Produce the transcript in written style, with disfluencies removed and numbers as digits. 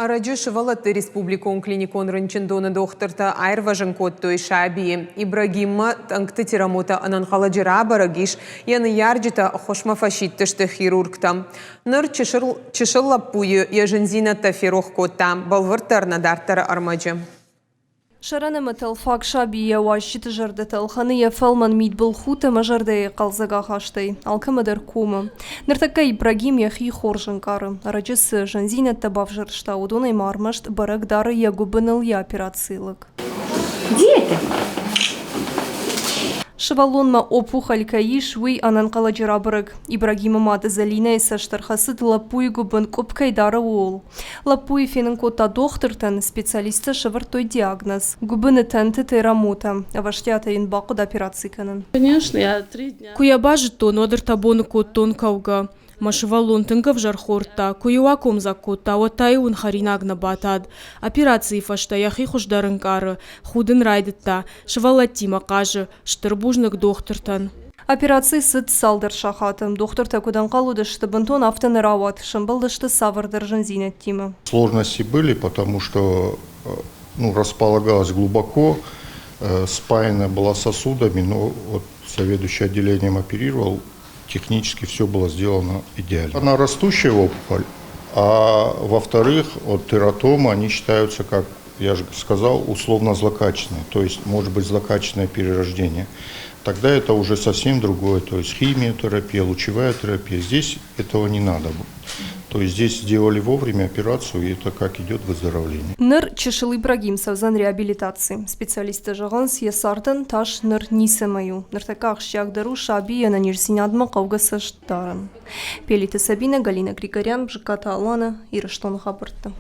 Ӕрӕджы сывӕллӕтты республикон клиникон рынчындоны дохтыртӕ аирвӕзын кодтой сабийы. Ибрагиммӕ тъӕнгты терамотӕ ӕнӕнхъӕлӕджы рабӕрӕг ис, йӕ ныййарджытӕ ӕххуысмӕ фӕсидтысты хирургтӕм. Ныр чысыл лӕппуйы йӕ зындзинӕдтӕ ферох кодта, бӕлвырддӕр нӕ дарддӕры ӕрмӕджы. Сӕрӕн ӕмӕ тӕлфаг саби йӕ уазджыты зӕрдӕтӕ ӕлхӕны йӕ фӕлмӕн мидбылхудт ӕмӕ зӕрдӕйы хъӕлдзӕг ахастӕй. Алкӕмӕ дӕр комы. Ныртӕккӕ Ибрагим йӕхи хорз ӕнкъары. Ӕрӕджы цы зындзинӕдтӕ бавзӕрста, уыдонӕй ма ӕрмӕст бӕрӕг дары йӕ гуыбыныл йӕ операцийы лыг. Где Сывӕллонмӕ опухоль кӕй ис, уый ӕнӕнхъӕлӕджы рабӕрӕг. Ибрагимы мад Зӕлинӕйы цӕст ӕрхӕцыд лӕппуйы гуыбын къуыпп кӕй дары, ууыл. Лӕппуйы фенын кодта дохтыртӕн, специалисттӕ сӕвӕрдтой диагноз – гуыбыны тӕнты терамотӕ. Ӕвӕстиатӕй йын бахъуыд операци кӕнын. Куы йӕ базыдтон, уӕд ӕртӕ боны кодтон кӕугӕ. Мӕ сывӕллон тынг ӕвзӕр хордта, куы-иу акомдзаг кодта, уӕд та-иу ын хӕринаг нӕ батад. Операцийы фӕстӕ йӕхи хуыздӕр ӕнкъары, худын райдыдта, сывӕллӕттимӕ хъазы, стыр бузныг дохтыртӕн. Операци цыд цалдӕр сахаты. Дохтыртӕ куыд ӕнхъӕл уыдысты, бынтон афтӕ нӕ рауад, сӕмбӕлдысты цавӕрдӕр зындзинӕдтимӕ. Сложности были, потому что ну, располагалась глубоко, спаяна была сосудами, но вот заведующий отделением оперировал, технически все было сделано идеально. Она растущая опухоль, а во-вторых, от тератомы они считаются, как я же сказал, условно злокачественные, то есть может быть злокачественное перерождение. Тогда это уже совсем другое, то есть химиотерапия, лучевая терапия. Здесь этого не надо. То есть здесь сделали вовремя операцию, и это как идет выздоровление. Ныр чысыл Ибрагим цӕудзӕн реабилитаци. Специалисттӕ зӕгъынц, йӕ цардӕн тас ныр ницӕмӕй у. Ныртӕккӕ ахсджиагдӕр у сабийы ӕнӕниздзинадмӕ хъӕугӕ цӕст дарын. Пелиты Сабинӕ, Галина Григорян, Бжыккаты Алана, Ирыстоны хабӕрттӕ.